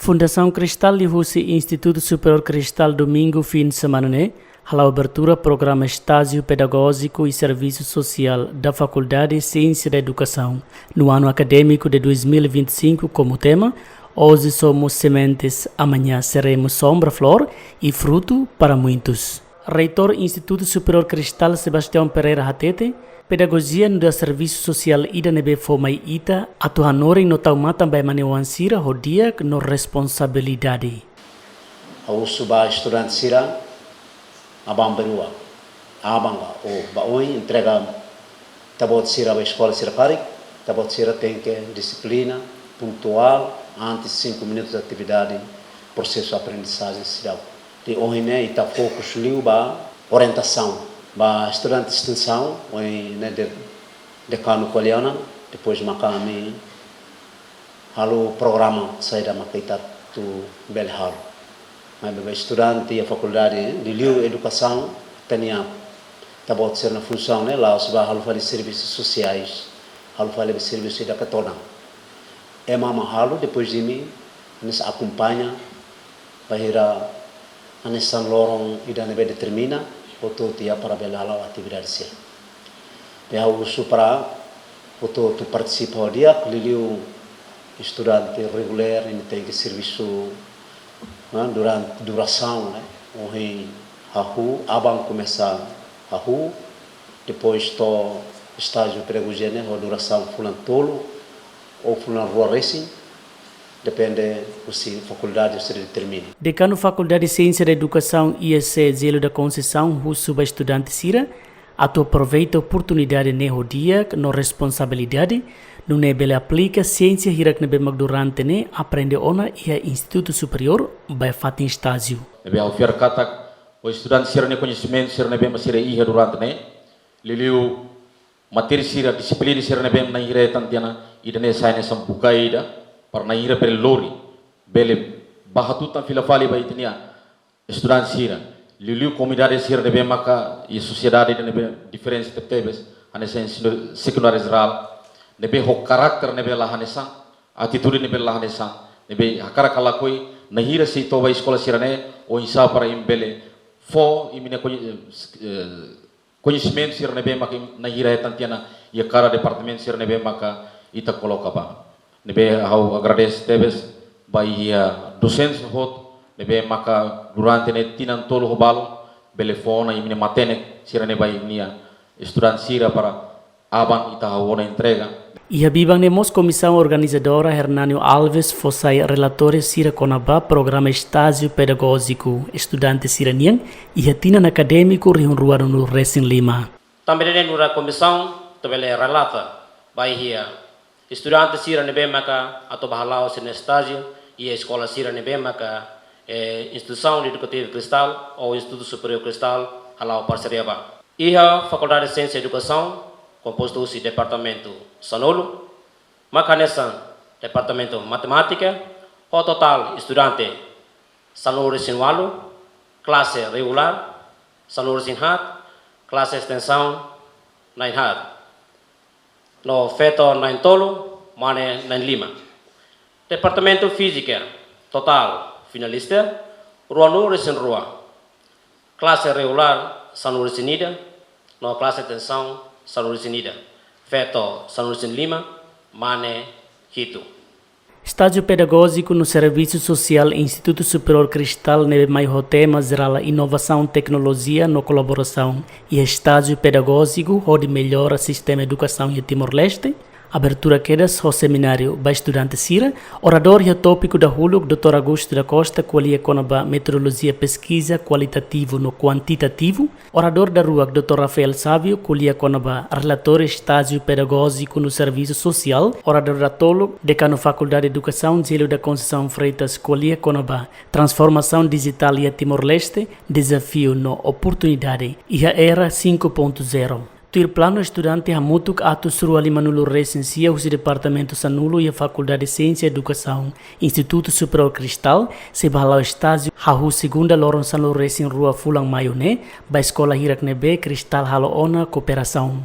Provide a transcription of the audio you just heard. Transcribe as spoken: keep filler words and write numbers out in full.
Fundasaun Cristal liuhusi Instituto Superior Cristal domingu fim de semana ne'e hala'o abertura programa estájiu pedagójiku i servisu sosiál da Fakuldade Siénsia da Edukasaun no anu akadémiku de dois mil e vinte e cinco, komu tema: Hoje somos sementes, amanhã seremos sombra, flor e fruto para muitos. Reitór Instituto Superior Cristal, Sebastião Pereira, hatete pedagojia nu'udar servisu sosiál ida ne'ebé fó mai ita atu hanorin no tau matan ba ema nia oan sira ho di'ak no responsabilidade. Ha'u husu ba estudante sira, aban-bainrua, aban ka, ou ba oin, entrega ita-boot sira ba eskola sira karik, ita-boot sira tenke dixiplina, pontuál, antes cinco minutos de atividade, prosesu aprendizajen seidauk. Ohin ne'e ita fokus liu ba orientasaun ba estudante estensaun, ohin ne'e de, dekanu ko'alia ona, depois maka ami halo programa saida maka ita atu bele halo. Maibé ba estudante iha fakuldade, liuliu edukasaun, ita-nia, ita-boot sira-nia funsaun ne'e la'ós ba halo fali servisu sosiais, halo fali servisu ida ka todan. Ema mak halo, depois imi hanesan akompaña, bainhira hanesan loron ida ne'ebé determina, hotu-hotu iha para bele hala'o atividade sira. Ne'ebé ha'u husu para hotu-hotu partisipa ho di'ak, liuliu estudante regulár, imi tenke servisu, ne'e, durante, durasaun, ne'e, ohin hahú, aban komesa hahú, depois to'o estájiu pedagojia ne'e ho durasaun fulan tolu ou fulan rua resin, depende husi fakuldade sira determina. Dekanu Fakuldade Siénsia da Edukasaun, I E C, Zélio da Conceição, husu ba estudante sira atu aproveita oportunidade ne'e ho di'ak no responsabilidade, nune'e bele aplika siénsia hirak ne'ebé mak durante ne'e aprende ona iha institutu superiór ba fatin estájiu. Ne'ebé ha'u fiar katak, ho estudante sira-nia koñesimentu sira ne'ebé mak sira iha durante ne'e, liuliu matéria sira, dixiplina sira ne'ebé na'in hira hetan tiha ona, ida-ne'e sai hanesan bukae ida para na'in hira bele lori, bele bá hatutan fila fali ba ita-nia estudante sira, liuliu komunidade sira ne'ebé maka iha sosiedade ida ne'ebé diferensa tebetebes, hanesan ensinu sekundáriu jerál, ne'ebé ho karakter ne'ebé la hanesan, atitude ne'ebé la hanesan, ne'ebé hakarak ka lakohi, na'in hira sei to'o ba eskola sira-ne'e, oinsá para imi bele fó imi-nia koñe-, eh, koñesimentu sira ne'ebé maka imi na'in hira hetan tiha ona iha kada departamentu sira ne'ebé maka ita koloka ba. Ne'ebé ha'u agradese tebes ba iha dosentis hotu ne'ebé maka durante ne'e tinan tolu ho balun bele fó ona imi-nia matenek sira-ne'e ba imi-nia estudante sira para aban ita hahú ona entrega. Iha biban ne'e mós komisaun organizadora Hernânio Alves fó sai relatóriu sira kona-ba programa estájiu pedagójiku estudante sira-nian iha tinan akadémiku rihun rua ruanulu resin lima. Tanba ne'e nu'udar komisaun ita bele relata ba iha estudante sira ne'ebé maka atu bá hala'o sira-nia estájiu iha eskola sira ne'ebé maka, eh, instituisaun edukativu Cristal ou Instituto Superior Cristal hala'o parseria ba. Iha Fakuldade Siénsia Edukasaun, kompostu husi departamentu sanulu, maka hanesan departamentu matemátika, ho totál estudante sanulu resin ualu, klase regulár sanulu resin haat, klase estensaun na'in haat, no feto na'in tolu, mane na'in lima. Departamentu Fízika, totál finalista ruanulu resin rua, klase regulár sanulu resin ida, no klase estensaun sanulu resin ida, feto sanulu resin lima, mane hitu. Estájiu pedagójiku no servisu sosiál Institutu Superiór Cristal ne'ebé mai ho tema jerál Inovasaun, Teknolojia no Kolaborasaun iha Estájiu Pedagójiku hodi mellora sistema edukasaun iha Timor-Leste, abertura kedas ho semináriu ba estudante sira, oradór iha tópiku dahuluk, doutór Augusto da Costa, ko'alia kona-ba metodolojia peskiza kualitativu no kuantitativu, oradór daruak, doutór Rafael Sávio, ko'alia kona-ba relatóriu estájiu pedagójiku no servisu sosiál, oradór datoluk, dekanu Fakuldade Edukasaun, Zélio da Conceição Freitas, ko'alia kona-ba transformasaun dijitál iha Timor-Leste, dezafiu no oportunidade iha era cinco ponto zero. Tuir planu, estudante hamutuk atus rua limanulu resin sia husi departamentu sanulu iha Fakuldade Siénsia Edukasaun, Institutu Superiór Cristal, sei bá hala'o estájiu hahú segunda loron sanulu resin rua fulan maiu ne'e, ba eskola hirak ne'ebé Cristal halo ona kooperasaun.